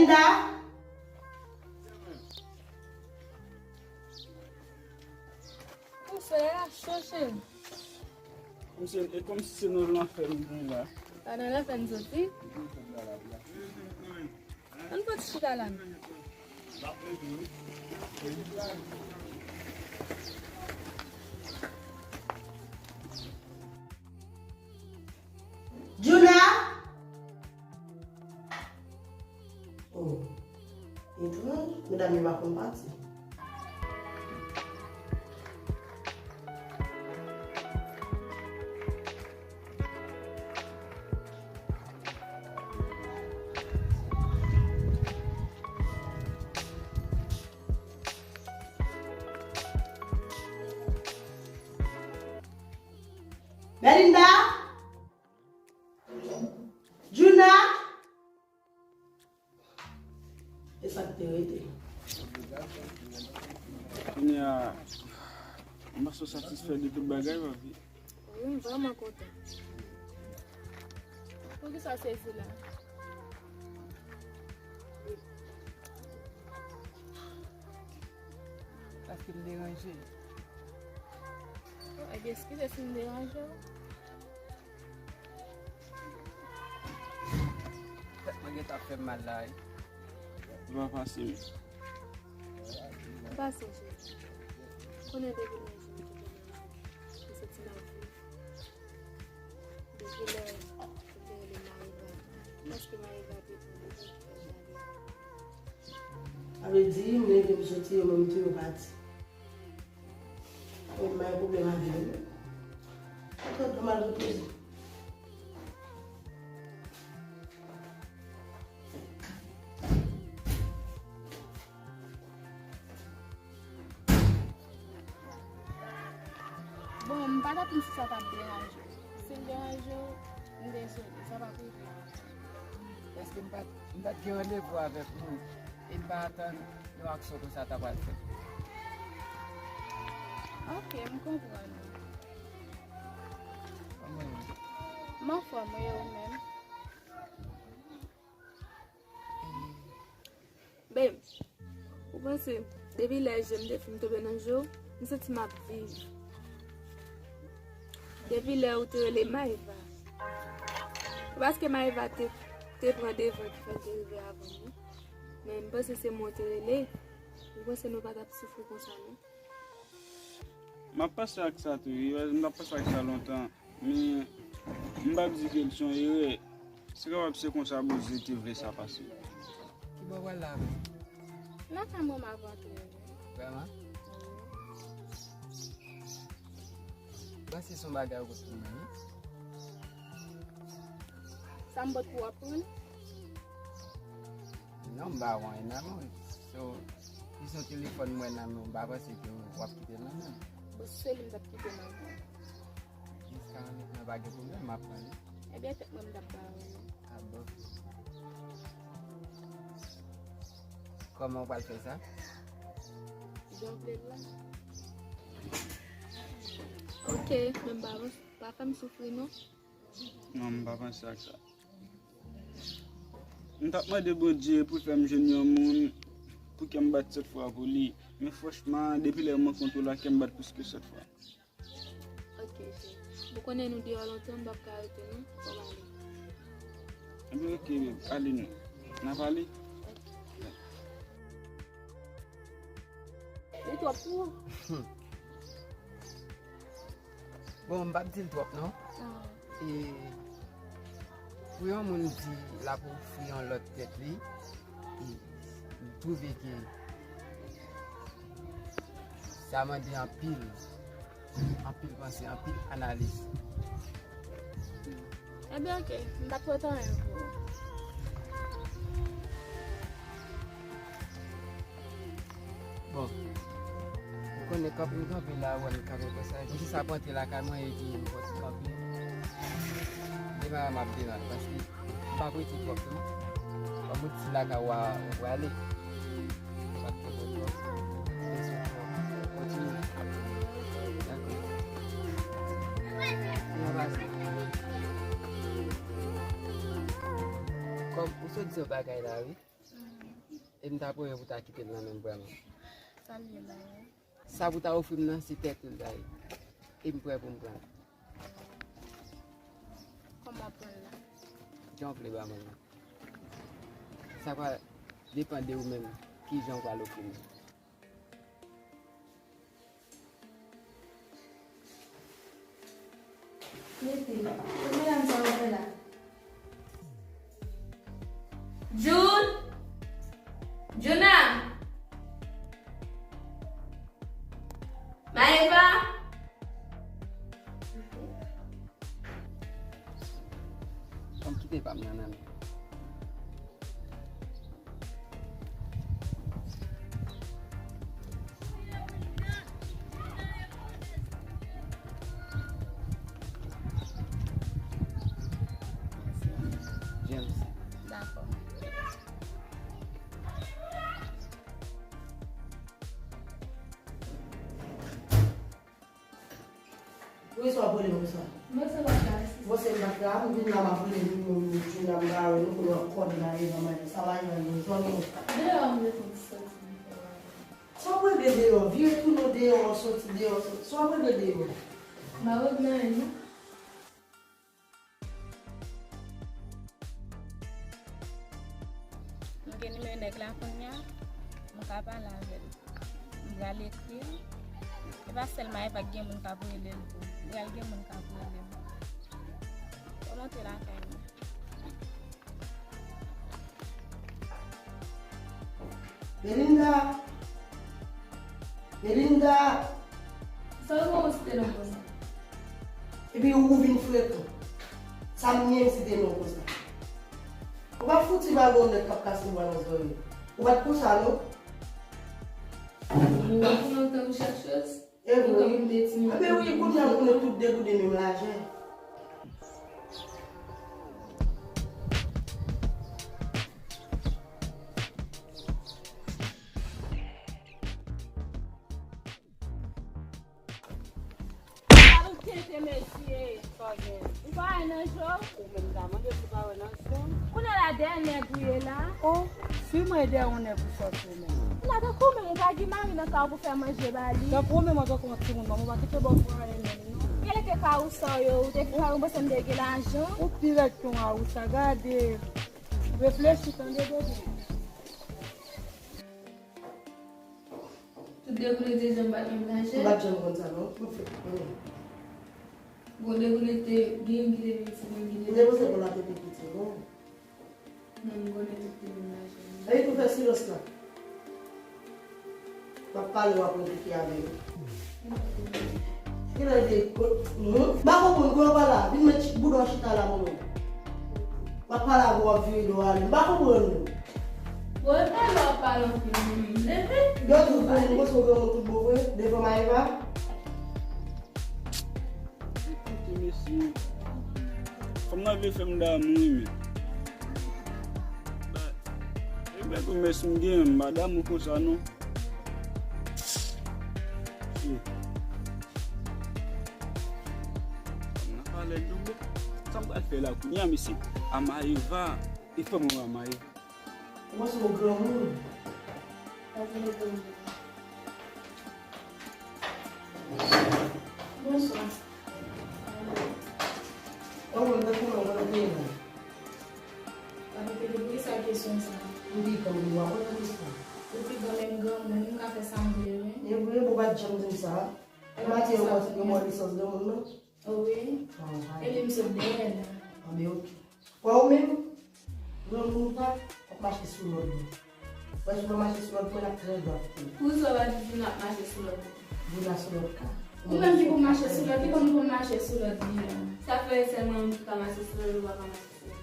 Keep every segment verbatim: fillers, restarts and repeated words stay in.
La. Ou solèy la cho, cheri. Misye, e kòmsi se nan lanfè m gen la. A, nan lanfè n soti? Ann fè ti chita la menm. Djouna! Oh, etranj, medam yo pa konn pati. Belinda! Djouna! E sa k te rete. Kounye a, m panse w satisfè de tout bagay, papi. Wi, m vrèman kontan. Poukisa w sezi la? Paske m deranje. Oh, ebyen, eskize si m deranje w. Tèt mwen gentan ap fè m mal la, wi. Sa va pase, wi. Pase, cheri. Konnen depi lè jèn m kite Mayiva, m santi m ap viv. Depi lè m te rele Mayiva, paske Mayiva te pran devan ki fè m gade. Sa vle di, m leve m soti, yo menm tou yo pati. Mwen pa gen pwoblèm avè yo. Mwen kontan m al repoze. Bon, m pa t ap konn si sa t ap deranje w. Si l deranje w, m dezole, sa p ap rive ankò. Paske m pa t, m pa t gen randevou avèk nou, e m pa atann yon aksyon konsa ta pral fèt. Ok, m konprann ou. Kòman w ye? M anfòm, wi, ou menm? Babe, ou panse, depi lè je m te fin tonbe nan je w, m santi m ap viv. Depi lè ou te rele Maïva. Paske Maïva te, te pran devan ki fè l te rive avan m, wi. Men m panse se mwen ou te rele, m panse nou pa t ap soufri konsa, non. M ap panse ak sa tou, wi, m t ap panse ak sa lontan. Men, m p ap di ke l se yon erè. Se kapab se konsa Bondye te vle sa pase. Ki bò w pral la menm? Lakay mwen m ap rantre. Vrèman? M panse se yon bagay ou pot pou mwen, wi. Sa m pot pou w ap pran? Non, m pa wè anyen nan men w. So, si se yon telefòn m wè nan men w, m pa panse ke w ap kite l nan men m. Bon, si se li m t ap kite nan men w. Jiska mwen pa gen pwoblèm, m ap pran li. Ebyen, tèt mwen m t ap ba ou li. A bon? Kòman w pral fè sa? Jan w vle l la. Ok, men m pa, pa fè m soufri non. Non, m pa panse ak sa. M t ap mande Bondye pou l fè m jwenn yon moun pou kè m bat sèt fwa pou li. Men franchman, depi lè m rankontre w la, kè m bat plis ke sèt fwa. Ok, cheri. Ou konnen nou deyò lontan, m p ap ka rete non. Fò m ale. Ebyen, ok, babe. Ale nou. N ap ale? Li twòp pou ou? Bon, m p ap di l twòp non. Ah. E pou yon moun di l ap ofri yon lòt tèt li, e m twouve ke sa mande anpil, anpil panse, anpil analiz. Ebyen, ok, m p ap pran tan anyen pou ou. Bon, ou konnen kanpe m kanpe la, wè m kanpe konsa. Epi se sa pou antre lakay mwen, epi m pran ti kanpe. Demare m ap demare, paske m p ap rete twòp non. Kòm ou di lakay ou a, ou prale. M p ap rete twòp. Kontinye. Dakò. Kòm ou sot di yon bagay la, wi. M ta premye pou ta kite l nan men m vrèman. Sa l ye la, wi. Sa pou ta ofri m nan, se tèt ou l ta ye. E m prè pou m pran l. Kòman w ap pran l la? Jan w vle ba mwen l. Sa va depann de ou menm, ki jan w pral ofri m. Mete, tout medam sa yo fè la. Jun! Juna! Maeva! Fò m kite pa m nan nan men. James. Dakò. Wi, sa w ap rele m konsa? Mwen se pa Francis. Bon, se m pa t la, m vin la, m ap rele nou, nou, nou, Juna, m pa wè nou, kounye a kòd la, e nan mayo, sa va, e nan mayo, sa w gen? Deyò, m ret yon ti santi diferan. Sa w ap regle deyò? Vire tounen w deyò, w soti deyò, soti, sa w ap regle deyò? M pa regle anyen, non. M gen nimewo nèg la kounye a, m ka pale avè l. M pral ekri l. E pa sèlman Eva k gen moun k ap rele l tou. Pral gen moun k ap rele l. Fò w monte lakay mwen. Belinda! Belinda! Sa w gen yon ti te non konsa? Epi ou vin frekan. Sa m menm si te non konsa. Ou pa fouti pa gon nèg k ap kase bwa nan zòrèy. Ou pa t konsa non. Ou pa konnen w tankou chak choz? E vre wi. Anben wi, kounye a nou konnen tout de pou de menm lajè. Al tete mesye. Sa gen? Ou pa wè nan je w? Ou menm ta mande si w pa wè nan je m. Kounye a la dèyè nèg ou ye la. O, si mwen dèyè yon nèg ou sòti ou menm. Kounye a tankou ou menm ou pa gen mari nan kay ou pou fè manje ba li. Tankou ou menm an tankou yon timoun, manman ou pa kite bò pou anyen menm non. Gade ke kay ou sa w yo, ou te fin kay ou panse m te gen lajan. Ou pi rèd ke yon awousa, gade. Reflechi tande bebe. Tout degoute de jan m pa t menm lajè. M pa t janm konn sa non. M ap fè anyen. Bon, degoute te gen ki te pi ti, gen ki te pi ti. M te panse pou la te pi piti non. Non, m konnen tout te menm lajè. Epi pou fè silans la. M ap pale w ap repete avè m. Kilè de, hmm? M pa konprann, kounye a w pa la. Vin met bouda w chita la pou mwen. W ap pale avè w, w ap vire do w ale. M pa konprann nou. Bon, e pa lè w ap pale anpil, wi. Leve. Gade, ou konn, ou panse w granmoun tout bon vre, devan Maeva? Koute mesye. Fanm nan vle fè m damou, wi, men. E bèl pwomès m gen, m pa damou konsa, non. Shit. Fanm nan pa lèd tou, bon. Sa m pral fè la kounye a, mesye? A Maeva. E fanm nan a Maeva. Ou panse w granmoun? Pa vin granmoun. Bonswa. Ou konn nan kouman w ap peye la? W ap peye pou ki sa kesyon sa? Ou di kòm ou ap konn nan kesyon. Ou pi gran men m granmoun, m ka fè sa m vle, wi. E vre, ou pa t janm di m sa. E maten yo mò, yo mò lisans granmoun nan. Wi. Epi m sot dèyè l. Anben, oke. Wè ou menm, granmoun ou pa, w ap mache sou lòd mwen. Wè si w pa mache sou lòd mwen, l ap trè grav pou ou. Poukisa w pa di Juna ap mache sou lòd ou? Juna sou lòd ka. Ou menm ki pou mache sou lòd li, kòman pou m mache sou lòd li an? Sa fè sèlman mwen ki ka mache sou lòd ou, pa ka mache sou lòd li.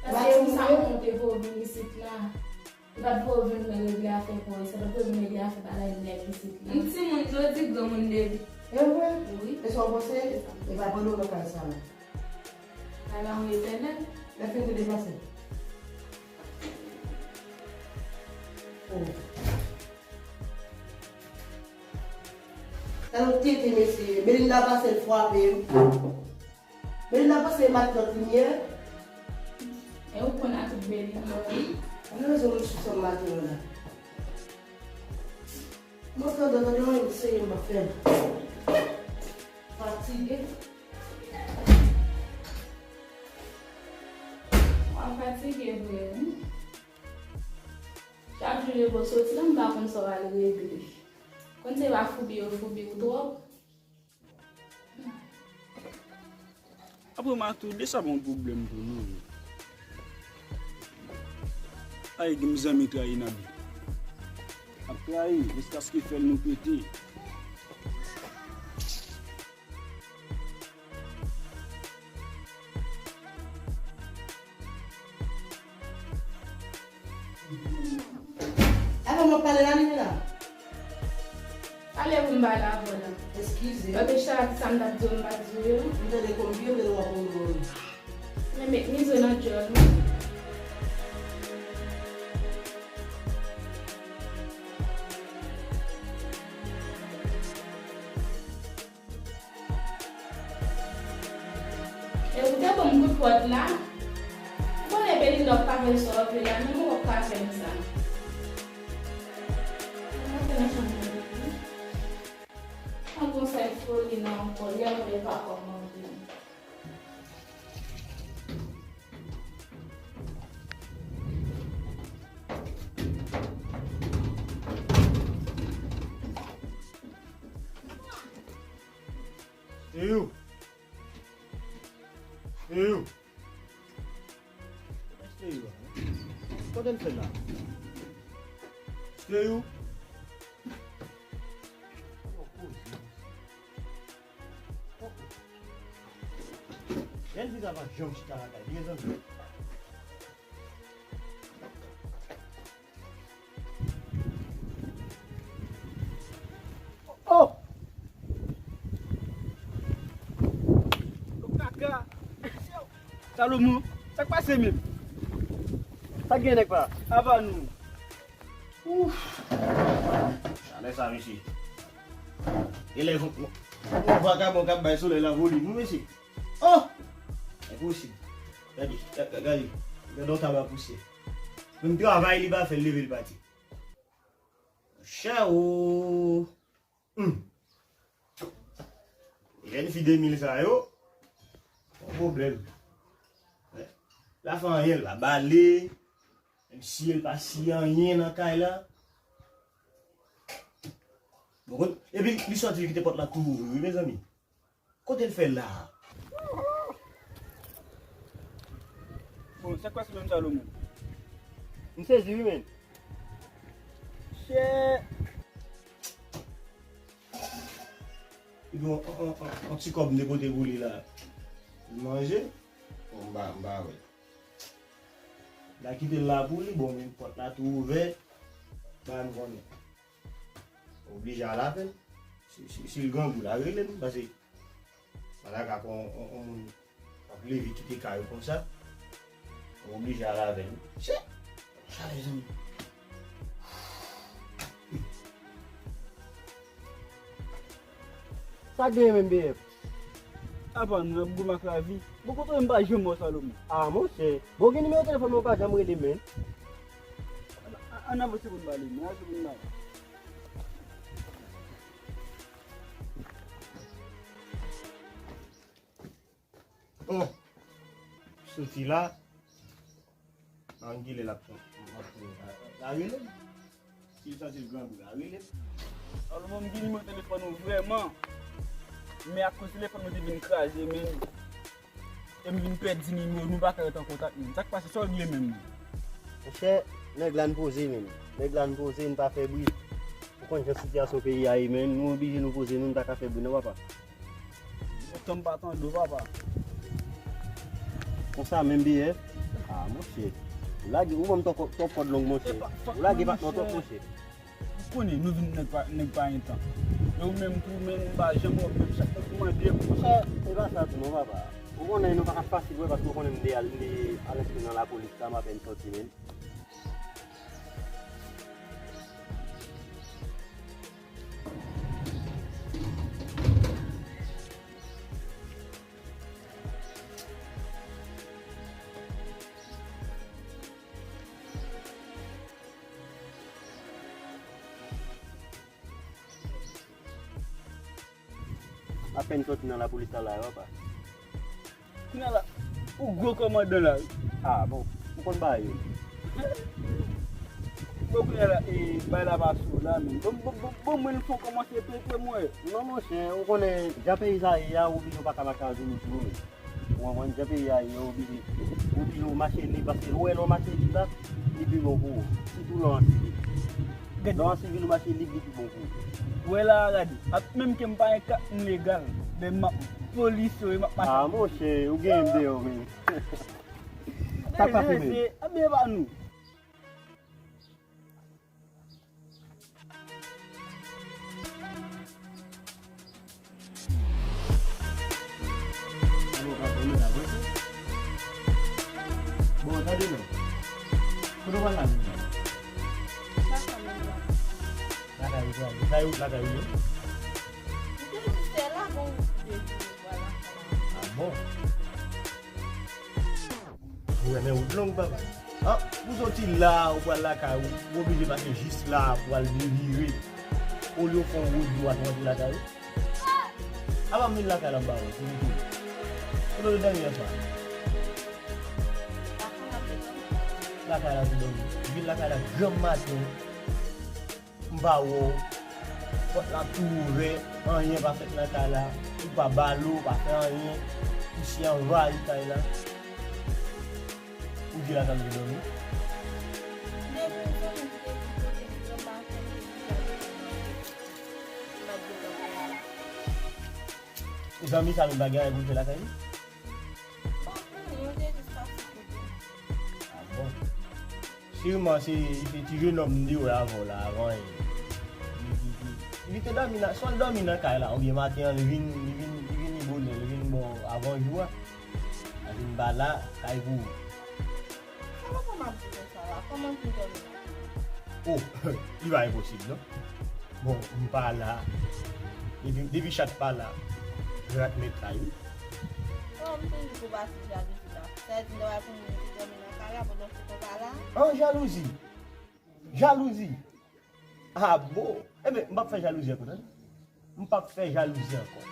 Paske ou sa moun te voye w vin isit la. Li pa t voye w vin regle afè pa w, li pa t voye w vin regle afè bagay nèg isit la. M timoun jodi, granmoun demen. E vre? Wi. E sa w panse? E pa pandan w nan kay sa la. Kay la yon etènèl. Lè fini te deplase. Oh. Sa yon tete, mesye. Belinda pase l frape m. Belinda pase matant li ye. E ou konn a tout Belinda, wi. Mwen bezwen moun sou sèm maten an la. Mwen tande, tande, mwen eseye, m pa fè. Fatige. W ap fatige vre, wi. Chak jou leve w soti la, m pa konn sa w al regle. Konn se pa foubi yo foubi w twòp. Apre Matou, de sa pa yon pwoblèm pou nou. Ay, gen zanmi trayi nan bi. Ap trayi, jiskaske fè l nou pete. Avan m ap pale la, li la. Pale pou m pale avè w la. Eskize. Paske sa, sa m t ap di w, m pa t di w yo. M tande konbyen, m tande w ap konbyen. Men met mizo nan djòl mwen. E ou te ban m kout pòt la. Ou konnen Belinda ap ka fè sa w ap fè la, menm ou p ap ka fè m sa. Ou pa fè nan chanm nan. An konsèy foli nan ankò, lè mwen pa kòmande. Steyou. Steyou. Steyou la, non? Kote l fè la? Steyou. Jèn fi sa pa janm chita lakay li, mezanmi. Oh! Kaka! Salomon, sa k pase menm? Sa k gen nèg pa? Apa nou? Ouf! Chalè sa, mesye. E lè yon, yon, yon vakabon k ap bay solèy la volim, wi, mesye. Oh! Enposib. Gade, ga-, ga-, gade. Gade yon tab a pousyè. Menm travay li pa fè, l leve l pati. Monchè o! Hmm. Jèn fi de mil sa yo, yon pwoblèm. L pa fè anyen, l pa bale, menm si l pa siye anyen nan kay la. Bon, epi li sòti, li kite pòt la tou ouvri, wi, mezanmi. Kote l fè la a? Bon, sa k pase menm Salomon? M sezi wi, menn. Chè. Epi yon, yon, yon, yon ti kòb m te pote pou li la. L manje. Bon, m pa, m pa wè. L a kite l la pou li, bon, men pòt la tou ouvè. Bay m konnen. Oblije al avè l. Si, si, si l grangou, l a rele m, paske malaka kon on, on moun ap leve kite kay ou konsa. Oblije al avè l. Chè! Chalè, zanmi. Sa k genyen menm, B F? Apa nou ap goumen ak lavi? Bon, kote w ye m pa janm wè w, Salomon? Ah, monchè. Bon, gen nimewo telefòn mwen, ou pa janm rele, menn. Ann, ann avanse pou n pale, menn. Avanse pou n pale. Bon, soti la, ann gen lè l ap, ap, ap, la rele m. Si l santi l grangou, la rele m. Salomon, m gen nimewo telefòn ou vrèman. Men akoz telefòn mwen te vin kraze, menn. E m vin pèdi nimewo, nou pa ka ret an kontak, menn. Sa k pase, sa w gen menm? Monchè, nèg la n poze, menn. Nèg la n poze, n pa fè bri. Ou konn jan sitiyasyon peyi a ye, menn. Nou oblije nou poze nou, n pa ka fè bri, non, papa. Lontan m pa tande w, papa. Konsa menm, B F? Ah, monchè. Ou lage, ou ban m twòp, twòp kòd long, monchè. Ou lage patnè w twòp, monchè. Ou konnen, nou vin nèg pa, nèg pa gen tan. E ou menm tou, menn, m pa janm wè w, menm chak tan pou mande m. Monchè, se pa sa tou non, papa. Ou konnen nou pa ka fasil wè, paske ou konnen m te al, m te al enskri nan lapolis la, m apèn sòti, menn. Apèn sòti nan lapolis la, la, papa. Kounye a la, ou gwo kòmandan la wi. Ah, bon, ou konn bagay yo. Bon, kounye a la, e, bay la pa sou la, men. Bon, bon, bon, bon, mwen fò kòmanse pete mwen. Non, monchè, ou konnen, jan peyi sa ye a, ou oblije ou pa ka mache a jounou sou ou, men. Ou konprann, jan peyi a ye, ou oblije, ou oblije ou mache lib, paske ou wè lè w mache lib la, li pi bon pou ou. Sitou lè w an sivil. Gad. Lè w an sivil, ou mache lib, li pi bon pou ou. Ou wè la, gade, ap, menm ke m pa gen kat, m legal, men m ap polis yo, m ap mache. Ah, monchè, ou gen deyò, men. Sa k pase, men? A byen pa nou. Bon, tande non. Kote w pral la menm? Lakay ou pral. Sa e wout lakay ou ye? M te di se la gon wout ki devye, vwala. Ah bon? Ou renmen wout long, papa? Ah, pou soti la, ou pral lakay ou, ou oblije pase jis la, pou al devire. Olye w fè yon wout dwat, ou antre lakay ou. Apa m vin lakay la, m pa wè, se vre. Kote w te dòmi yè swa? Lakay la te dòmi. M vin lakay la granm maten. M pa wè w. Pòt la tou ouvè, anyen pa fèt nan kay la. Ou pa bale, ou pa fè anyen. Pousyè anvayi kay la. Ou di lakay ou te dòmi? Depi yon fanmi ki te vin kote m granm maten, m te di sa depi m pa t gen lakay la. Zanmi sa menm pa gen anyen pou l fè lakay li? Bon, nou te jis pase kote. Ah bon? Siman se, se ti jenòm m te wè avè w la, avan li, li, li, li, li te dòmi nan, swa l dòmi nan kay la, oubyen maten an, li vin, li vin, li vini bonè, li vin bò avan jou a. Li vin ba la, kay pou ou. Kòman, kòman ap di konsa la? Kòman pou dòmi nan kay? Oh, li pa enposib, non. Bon, m pa la. Depi, depi chat pa la, rat met kay, wi. Oh, m toujou pou pase jalouzi la. Sa vle di m ta bay pou moun ki dòmi nan kay la pandan se konsa la? An jalouzi. Jalouzi. Ah bon. Enben, m p ap fè jalouzi ankò, tande. M p ap fè jalouzi ankò.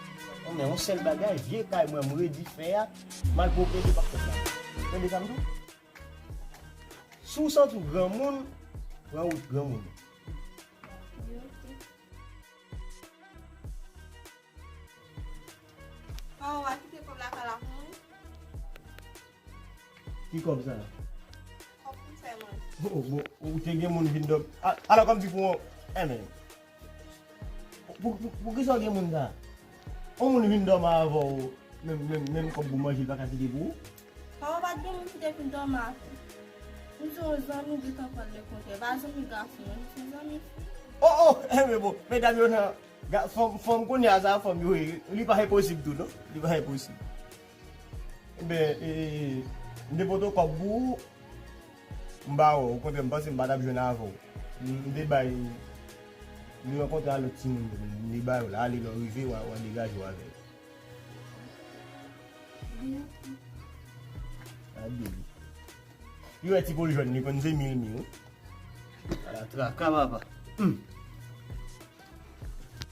Bon, men yon sèl bagay, vye kay mwen, m redi fè a, m al pwopre, li p ap fèt la. Tande sa m di w? Si w santi w granmoun, pran wout granmoun. Paran w a kite kòb lakay la pou mwen. Ki kòb sa? Kòb pou m fè manje. Oh, bon, ou te gen moun vin dòmi. A, alò, kòm di pou, enben. Pou, pou, pou kisa w gen moun sa? Yon moun vin dòmi avè w, menm, menm, menm kòb pou manje, l pa ka kite pou ou? Paran w pa t gen moun ki te vin dòmi avè m. M se yon zanmi, m gentan pran l de kontrè. Pa zanmi gason, non, m se zanmi fi. Oh, oh, enben bon, medam yo nan Ga-, fanm, fanm kounye a sa, fanm yo ye. Li pa enposib tou, non. Li pa enposib. Enben, e, m te pote kòb pou ou, m ba w, okontrè, m panse m pa t ap jwenn avè w. M, m te bay, m te rankontre a lòt timoun, m te ba yo la, ale lè w rive, w a, w a degaje w avè l. Gade li. Li wè ti pòl jòn, li konn se mil mi, wi. Ala traka, papa. Hmm.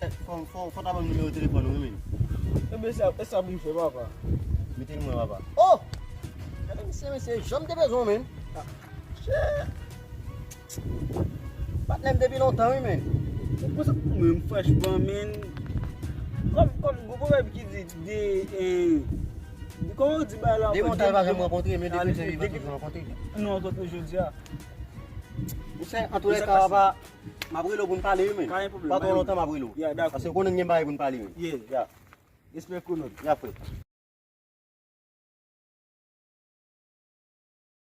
Eh, fò, fò, fò ta ban m nimewo telefòn ou, wi, men. Enben, sa, e sa pou m fè, papa? Mete l mwen, papa. Oh! Gade misye, mesye, jan m te bezwen w, men. Ah, shit. Patnè m depi lontan, wi, men. Ou konsa pou mwen, m franchman, men. Kòm, kòm gon pwovèb ki di, de, eh, de, kòman yo di bagay la ankò? De montay pa janm rankontre, men de kretyen vivan toujou rankontre. Nou rankontre jodi a. Mesye, antoulèka, papa, m ap rele w pou n pale, wi, men. Pa gen pwoblèm, pa twò lontan, m ap rele w. Ya, dakò. Paske konnen n gen bagay pou n pale, men. Yeah. Ya. Respè, kolòn. Ya, frè.